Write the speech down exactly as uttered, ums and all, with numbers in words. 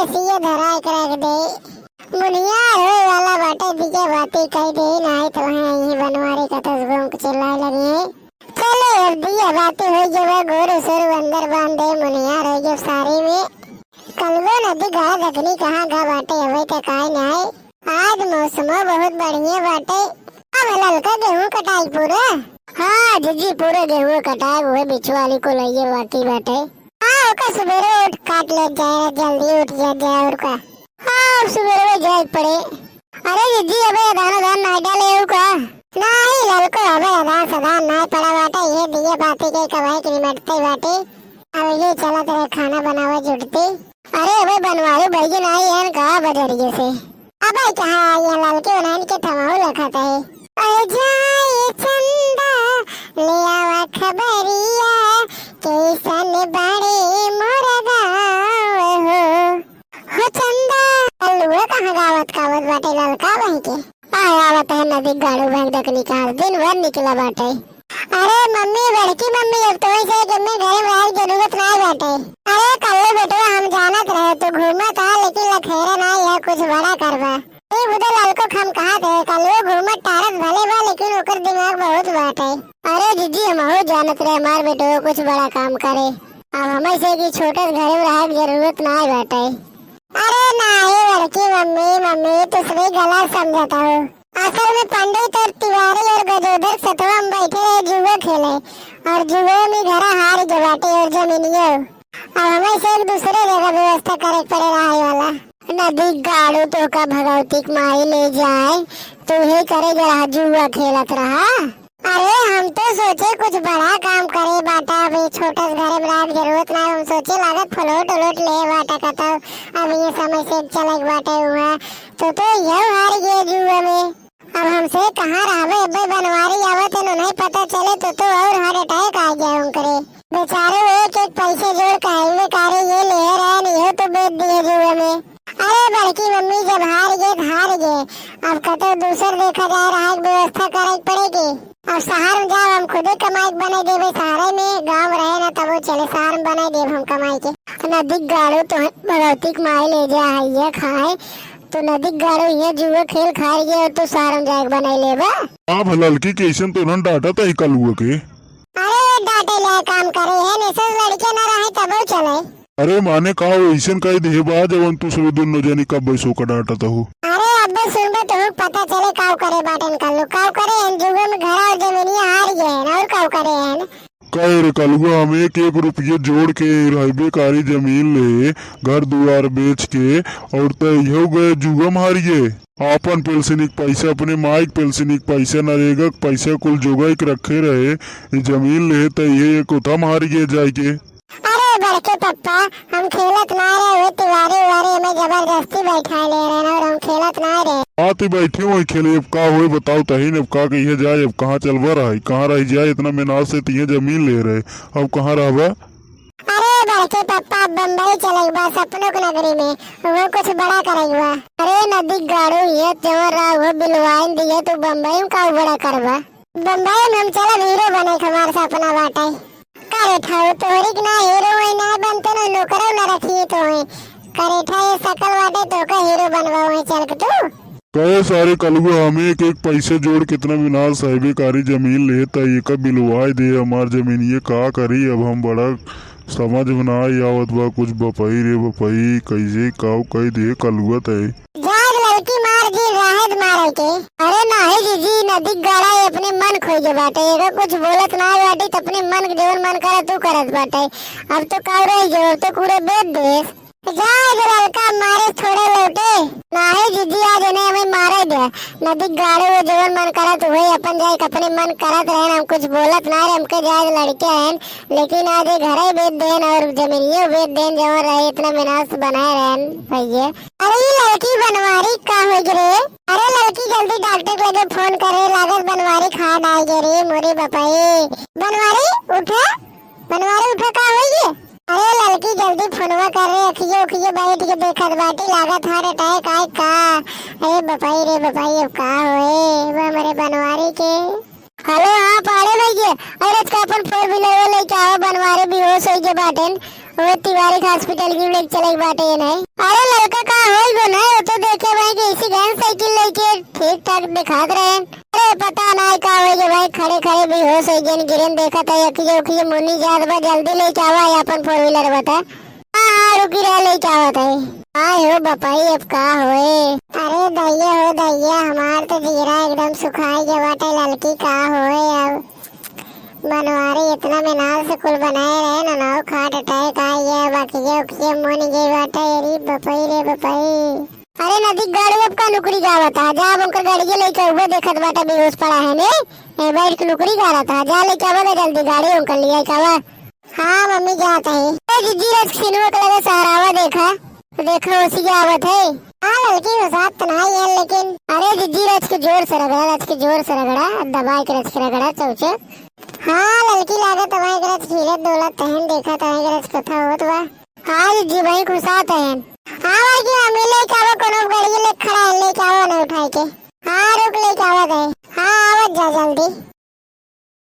सीए धराए के रख दे। मुनियार होए वाला बाटे, दिया बाती कह दे, नाहीं तो हैं यही बनवारी का तस घूम के चिल्लाए लगे। चले अब दिया बाती हो गए, गोरू सोरू अंदर बांध दे, मुनियार हो गए सारी में। कलुआ नदी गा दखनी कहाँ गा बाटे, अबे तक आए नाहीं। आज मौसमो बहुत बढ़िया बाटे। अब ललका गेहूं कटाई पूरा। हाँ जीजी, पूरा गेहूं कटाई, उहे बिछुआली को लइए बाकी बाटे। हाँ, ओकर सुबेरे उठ काट ले जाए, जल्दी उठ जा जाए और का। हाँ, अब सुबेरे में जाए पड़े। अरे जीजी, अबे अदान अदान नाय डाले हो का? नाहीं ललको, अबे अदान सदान नाय पड़ा बाटे, ये दिए बाती के कबाई के निमटते बाटे। अब ये चलत रहे खाना बनावे जुटती। अरे अबे बनवारी बैगन आई हन का बजरिए से? अबे कहाँ आई है ललकी, उन्हन के थमाऊ लखत है। अरे जाए चंदा, ले आवा खबरिया, कैसन बाड़े मोर गाँव हो। हो चंदा, कलुआ कहाँ गावत गावत बाटे ललका बही के? आय आवत है नदी गाड़ू बही दक निकाल, दिन भर निकला बाटे। अरे मम्मी, बड़की मम्मी, अब तो वैसे जमीन घरे में आए जरूरत ना बाटे। अरे कल्लू बेटवा, हम जानत रहे तू घूमत आ, लेकिन लखेरे ना यह कुछ बड़ा करबा। ए बुढ़ा ललको, हम कहा थे कल्लू घूमत टारत भले बा, लेकिन ओकर दिमाग बहुत बाटे। अरे जीजी, हमहू जानत रहे हमार बेटवा कुछ बड़ा काम करे। अब हमें से कि छोटे घरे में रहे के जरूरत ना बाटे। अरे नाही बड़की मम्मी, मम्मी, तू सभी गलत समझत हो। असल में पंडित और तिवारी और गजोधर सतवा में बैठे रहे जुआ खेले और जुआ में घरा हार गए बाटे और जमीनियो। अब हमें से एक दूसरे जगह व्यवस्था करे के पड़े रहे वाला। नदी गाड़ू तो का भगवती के माई ले जाए, तू ही करे जरा जुआ खेलत रहा। अरे हम तो सोचे कुछ बड़ा काम करे बाटा, अभी छोटा से घरे में रहे के जरूरत ना, हम सोचे लागत फ्लैट उलट ले बाटा कतौ, अब ये समय से चले के बाटे हुआ, तो तो यह हार गए जुआ में। अब हमसे कहाँ रहबे, अबे बनवारी आवत है, उन्हें पता चले तो तो और हार्ट अटैक आ गया उनकरे। बेचारे एक एक पैसे जोड़ के हाईवे कारे ये ले रहे, ये तो बेच दिए जुए में। अरे बड़की मम्मी, जब हार गए तो हार गए, अब कतौ दूसर देखा जाए, रहे के व्यवस्था करे के पड़ेगी। अब शहर में जाओ, हम खुदे कमाई के बनाई देबे शहर में, गाँव में रहे ना तबो चले, शहर में बनाई देब हम कमाई के। नदी गाड़ू तो भगवती के माई ले जा है ये खाए, तो नदी गाड़ू ये जुआ खेल खाए ये, तो शहर में जाए के बनाई लेबा। अब ललकी कैसन तो उन्हन डांटत है कलुआ के। अरे डांटे ले काम करे है, निशा लड़के ना रहे तबो चले। अरे माने का हो, ऐसन कह दे बा जवन तू सभी दोनों जनी कब बैसो का डांटत हो। अरे अब्बे सुनबे तो पता चले काऊ करे बाटन कल्लू, काऊ करे हैं जुए में घरा और जमीनिया हार गए हैं और काऊ करे हैं। कहे रे कलुआ, हम एक एक रुपये जोड़ के रहबे कारी जमीन ले, घर दुआर बेच के, और त इहो गए जुआ में हार गए। आपन पेंशनिक पैसा, अपने माई के पेंशनिक पैसा, नरेगा के पैसा कुल जोगाई के रखे रहे, ई जमीन ले त इहे एक उथम हार गए जाए के। अरे बड़के पप्पा, हम खेलत ना रहे, वो तिवारी उवारी में जबरदस्ती बैठा ले रहे और हम खेलत ना रहे। हाँ, ती बैठी हुई खेले, अब का होई बताओ तहीन, अब का कहिए जाए, अब कहाँ चलबा रहा, कहाँ रह जाए, इतना मेहनत से तिहे जमीन ले रहे, अब कहाँ रहबा? अरे बड़के पप्पा, अब बम्बई चले बा सपनों की नगरी में, वो कुछ बड़ा करे बा। अरे नदी गाड़ू, ये जवन रहा वो बिलवाइन दिए, तू बम्बई में का बड़ा करबा? बम्बई में हम चलब हीरो बने के हमार सपना बाटे। करे ठाऊ तोहरी के ना हीरो होई ना बनते ना नौकरो ना रखिए तो होई। करे ठा ये सकल बाटे तो का हीरो बनवा होई चल के तू। कहे सारे कलुआ हम एक एक पैसे जोड़ कितना बिनाल साहिबे कारी जमीन ले त एका बिलवाए दे हमार जमीन ये का करी अब हम बड़ा समझ में ना आवत बा कुछ बपई रे बपई कैसे काऊ कह दे कलुआ तय। जाग ललकी मार जी राहत मारे के। अरे नाही जीजी, नदी गाड़ा ये अपने मन खोई के बाटे, एगो कुछ बोलत ना बाटी त अपने मन के जवन मन करत तू करत बाटे। अब तो का रह गयो, अब तो पूरे बेच देस। जाए दे ललका मारे थोड़े लोटे। नाही जीजी, आज इन्हें हमें मारे दे। नदी गाड़े वो जवन मन करत हुए अपन जाए के अपने मन करत रहे, हम कुछ बोलत ना रहे, हमके जाए लड़के हैं। लेकिन आज ये घरे बेच देन और जमीनियो बेच देन, जवन रहे इतना मेहनत से बनाए रहन भैये। अरे ये लड़की बनवारी का हो गे रे? अरे लड़की जल्दी डॉक्टर के लगे फोन करे, लागत बनवारी खा डाल गे रे मोरे बपाई। बनवारी उठा, बनवारी उठा का हो गे? अरे लड़की जल्दी फोनवा कर रे, अखियो उखियो बैठ के देखत बाटी, लागत हार्ट अटैक आए का? अरे बपाई रे बपाई, अब का होए वो हमरे बनवारी के? हेलो, हाँ पाड़े भैया, अरे आज का अपन फोर व्हीलर लेके आओ, बनवारी बेहोश हो गए बाटेन, वो तिवारी के हॉस्पिटल की लेके चले के बाटे ये नहीं। अरे लड़का का होई गो नहीं, वो तो देखे भाई कि इसी गैन साइकिल लेके ठीक ठाक दिखात रहे। अरे पता नहीं का होई गो भाई, खड़े खड़े बेहोश होई गए, गिरन देखत है, अखिए उखिए मुनी जात बा, जल्दी लेके आवा है अपन फोर व्हीलर बता। हाँ, हाँ, रुकी रहे, लेके आवत है। हाँ हो बपाई, अब का होए? अरे दैया हो दैया, हमार तो जीरा एकदम सुखाई गया बाटे, लड़की का होए अब? बनवारी इतना मेनाल से कुल बनाए रहे ना, नाव खाट अटैक आ गया, बकिया उकिया मुन गई बाटे। अरे बपई रे बपई। अरे नदी गाड़ी अब का नुकरी गावत है, जा अब उनकर गाड़िया लेके उबे देखत बाटे बेहोश पड़ा है ने। ए बैठ के नुकरी गावत है, जा लेके आवा ना जल्दी गाड़ी उनकर लिया के आवा। हाँ मम्मी जात है। ए जिज्जी रच सिनुआ के लगे सहरावा देखा। देखो, उसी के आवत है। हाँ, लड़की घुसात तो नहीं है, लेकिन अरे, जिज्जी रच के जोर से रगड़ा, रच के जोर से रगड़ा, दबाए के रच के रगड़ा, चौचे। हाँ, लड़की लागत दबाए के रच खीलत डोलत तहन देखा, तहन के रच कथा होत बा। हाँ, जिज्जी भाई घुसात है। हाँ, भाई की मम्मी लेके आवा, कोनो गाड़ी लेके खड़ा है, लेके आवा ना उठाए के। हाँ, रुक, लेके आवत है। हाँ, आवत जा जल्दी।